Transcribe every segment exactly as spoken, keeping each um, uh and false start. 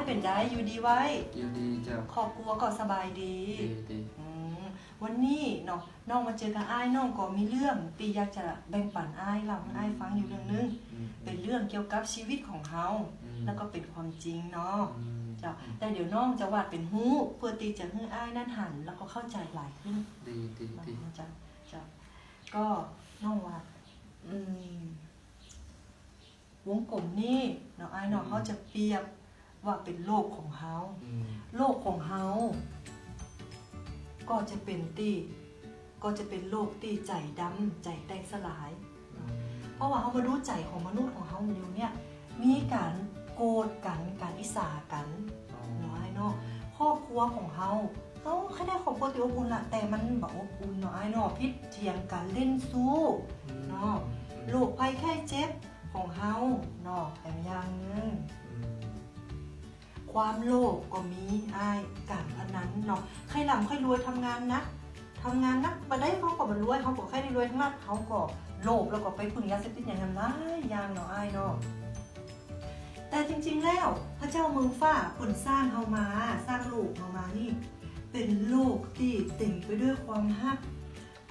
เป๋นใด อยู่ดีไว้ อยู่ดีเจ้า ครอบครัวก็สบายดี ดีดี อืม วันนี้เนาะ น้องมาเจอกับอ้าย น้องก็มีเรื่องที่อยากจะแบ่งปันอ้าย เล่าให้อ้ายฟังอยู่เรื่องหนึ่ง อืม เป็นเรื่องเกี่ยวกับชีวิตของเฮา อืม แล้วก็เป็นความจริงเนาะ อืม เจ้า อืม แต่เดี๋ยวน้องจะวาดเป็นฮูป เพื่อที่จะให้อ้ายนั้นหัน แล้วก็เข้าใจหลายขึ้น ดีดีดี เจ้า เจ้า ก็น้องวาด อืม วงกลมนี้เนาะอ้ายเนาะ อืม เฮาจะเปรียบว่าเป็นโลกของเฮา อืม โลกของเฮา ก็จะเป็นตี้ ก็จะเป็นโลกตี้ใจดำ ใจแตกสลาย อืม เพราะว่าเฮามาดูใจของมนุษย์ของเฮาอยู่เนี่ย มีการโกรธกัน การอิจฉากัน อ๋อ เนาะอ้ายเนาะ ครอบครัวของเฮา เฮาแค่ได้ครอบครัวตี้อบอุ่นละ แต่มันบ่อบอุ่นเนาะอ้ายเนาะ ผิดเถียงกัน เล่นชู้ อืม เนาะ อืม โรคภัยไข้เจ็บ ของเฮาเนาะ แถมอย่างหนึ่ง อืม ความโลภก็มีอ้าย การพนันเนาะ ใค่ร่ำใค่รวย ทำงานหนัก ทำงานหนัก บ่ได้เฮาก็บ่รวย เฮาก็ใค่ได้รวยทั้งนั้น เฮาก็โลภ แล้วก็ไปพึ่งยาเสพติดอย่างนั้นหลายอย่างเนาะอ้ายเนาะ แต่จริงๆ แล้ว พระเจ้าเมืองฟ้าเปิ้นสร้างเฮามา สร้างโลกเฮามานี่ เป็นโลกที่เต็มไปด้วยความฮัก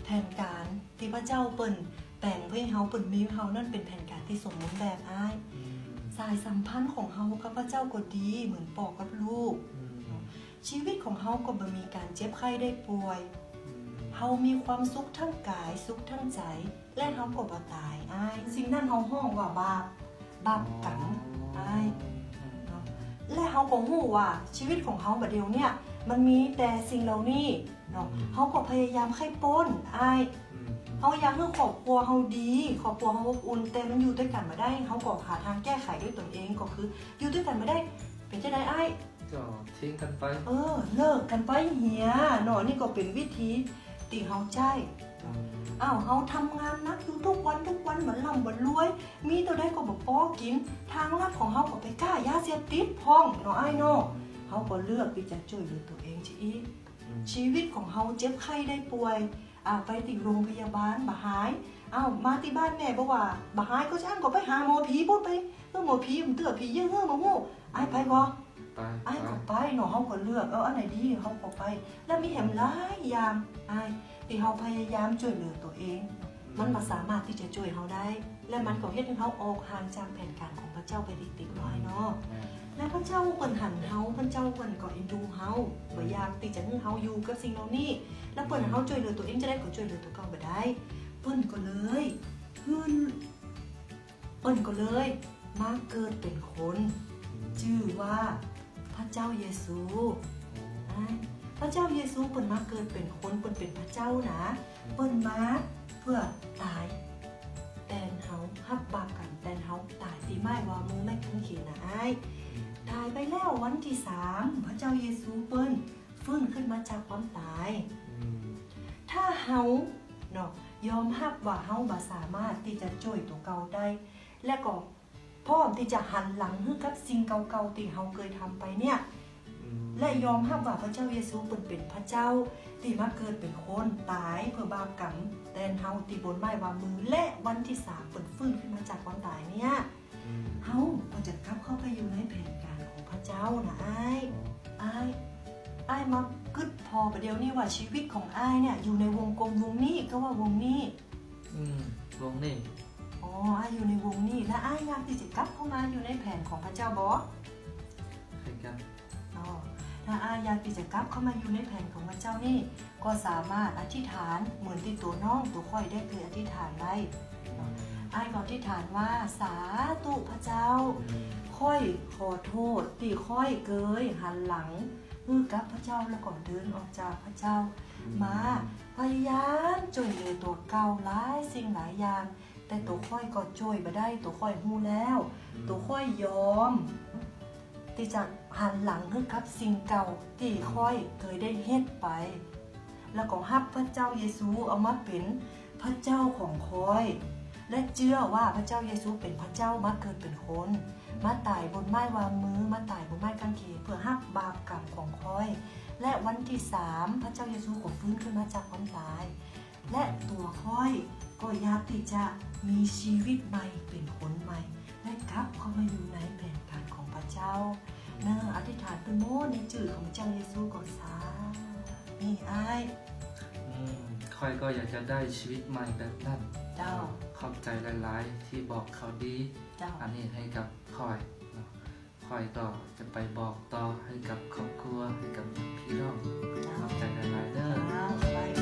แผนการที่พระเจ้าเปิ้นแต่งไว้ให้เฮา เปิ้นมีให้เฮานั้นเป็นแผนการที่สมบูรณ์แบบอ้าย อืม สายสัมพันธ์ของเฮากับพระเจ้าก็ดีเหมือนป้อกับลูก อืม ชีวิตของเฮาก็บ่มีการเจ็บไข้ได้ป่วย อืม เฮามีความสุขทั้งกาย สุขทั้งใจ และเฮาก็บ่ตายอ้าย สิ่งนั้นเฮาฮ้องว่าบาป บาปกรรม อ๋อ อ้าย อืม เนาะ และเฮาก็ฮู้ว่าชีวิตของเฮาบัดเดี๋ยวเนี่ย มันมีแต่สิ่งเหล่านี้ เนาะ อืม เฮาก็พยายามใค่ป๊นอ้าย อืม เฮาอยากให้ครอบครัวเฮาดี ครอบครัวเฮาอบอุ่น แต่มันอยู่ด้วยกันบ่ได้ เฮาก็หาทางแก้ไขด้วยตนเอง ก็คืออยู่ด้วยกันบ่ได้ เป็นจั่งใดอ้าย ก็ทิ้งกันไป เออ เลิกกันไปเหีย เนาะ นี่ก็เป็นวิธีที่เฮาใช้ อืม อ้าว เฮาทำงานหนักอยู่ทุกวันทุกวัน บ่ร่ำบ่รวย มีเท่าใดก็บ่พอกิน ทางลัดของเฮาก็ไปค้ายาเสพติดพร้อม เนาะอ้ายเนาะ เฮาก็เลือกที่จะช่วยเหลือตัวเองซะอีก อืม ชีวิตของเฮาเจ็บไข้ได้ป่วย อ่า ไปตี้โรงพยาบาลบ่หาย อ้าว มาตี้บ้านแม่บอกว่าบ่หาย ก็ฉะนั้นก็ไปหาหมอผีพู้นไป เออ หมอผีมันเตื้อผีเยี่ยงเฮ้อบ่ฮู้ อ้ายไปบ่ ไป อ้ายก็ไปเนาะ เฮาก็เลือก เออ อันไหนดี เฮาก็ไป แล้วมีแหมหลายอย่าง อ้าย ที่เฮาพยายามช่วยเหลือตัวเอง อืม มันบ่สามารถที่จะช่วยเฮาได้ และมันก็เฮ็ดให้เฮาออกห่างจากแผนการของพระเจ้าไปติดๆ เนาะอ้ายเนาะ อืม และพระเจ้าเปิ้นหันเฮา พระเจ้าเปิ้นก็เอ็นดูเฮา อืม บ่อยากที่จะให้เฮาอยู่กับสิ่งเหล่านี้ แล้วเปิ้นให้เฮาช่วยเหลือตัวเองจั่งใดก็ช่วยเหลือตัวเก่าบ่ได้ เปิ้นก็เลย เปิ้นก็เลยมาเกิดเป็นคน อืม จื้อว่าพระเจ้าเยซู อืม อ่า พระเจ้าเยซูเปิ้นมาเกิดเป็นคน เปิ้นเป็นพระเจ้านะ อืม เปิ้นมาเพื่อตายแตนเฮา ฮับบาปกรรมแตนเฮา ตายตี้ไม้วามือไม้กางเขนนะอ้าย อืม ตายไปแล้ววันที่สาม พระเจ้าเยซูเปิ้น ฟื้นขึ้นมาจากความตาย อืม ถ้าเฮาเนาะ ยอมฮับว่าเฮาบ่สามารถที่จะจ้วยตั๋วเก่าได้ และก็พร้อมที่จะหันหลังหื้อกับสิ่งเก่าๆ ตี้เฮาเกยทำไปเนี่ย อืม และยอมฮับว่าพระเจ้าเยซูเปิ้นเป็นพระเจ้าตี้มาเกิดเป็นคน ตายเพื่อบาปกรรมแตนเฮาตี้บนไม้วางมือ และวันที่สามเปิ้นฟื้นขึ้นมาจากความตายเนี่ย อืม เฮาก็จะกลับเข้าไปอยู่ในแผนการของพระเจ้านะอ้าย อ๋อ อ้าย อ้ายมากึ๊ดผ่อประเดี๋ยวนี้ว่าชีวิตของอ้ายเนี่ยอยู่ในวงกลมวงนี้ ก็ว่าวงนี้ อืม วงนี้ อ๋อ อ้ายอยู่ในวงนี้ แล้วอ้ายอยากที่จะกลับเข้ามาอยู่ในแผนของพระเจ้าบ่ ใครกัน อ๋อ ถ้าอ้ายอยากที่จะกลับเข้ามาอยู่ในแผนของพระเจ้านี่ ก็สามารถอธิษฐานเหมือนที่ตั๋วน้องตั๋วข้อยได้เคยอธิษฐานไว้ อ้ายก็อธิษฐานว่า สาธุพระเจ้า ข้อยขอโทษที่ข้อยเกยหันหลังหื้อกับพระเจ้าแล้วก็เดินออกจากพระเจ้า มาพยายามจ้วยเหลือตั๋วเก่าหลายสิ่งหลายอย่าง แต่ตั๋วข้อยก็จ้วยบ่ได้ ตั๋วข้อยฮู้แล้ว ตั๋วข้อยยอม ที่จะหันหลังหื้อกับสิ่งเก่าตี้ข้อยเกยได้เฮ็ดไป แล้วก็ฮับพระเจ้าเยซูเอามาเป็นพระเจ้าของข้อย และเจื้อว่าพระเจ้าเยซูเป็นพระเจ้ามาเกิดเป็นคน มาตายบนไม้วางมือ มาตายบนไม้กางเขนเพื่อฮับบาปกรรมของข้อย และวันที่สามพระเจ้าเยซูก็ฟื้นขึ้นมาจากความตาย และตั๋วข้อยก็อยากที่จะมีชีวิตใหม่เป็นคนใหม่ และกลับเข้ามาอยู่ในแผนการของพระเจ้า เนอะ อธิษฐานเปิ้นหมดในจื่อของเจ้าเยซูก่อนสา นี่อ้าย อืม ข้อยก็อยากจะได้ชีวิตใหม่แบบนั้น เจ้า ขอบใจหลายๆ ที่บอกข่าวดี เจ้า อันนี้ให้กับข้อยเนาะ ข้อยก็จะไปบอกต่อให้กับครอบครัว ให้กับพี่น้อง เจ้า ขอบใจหลายๆ เด้อ เจ้า สบาย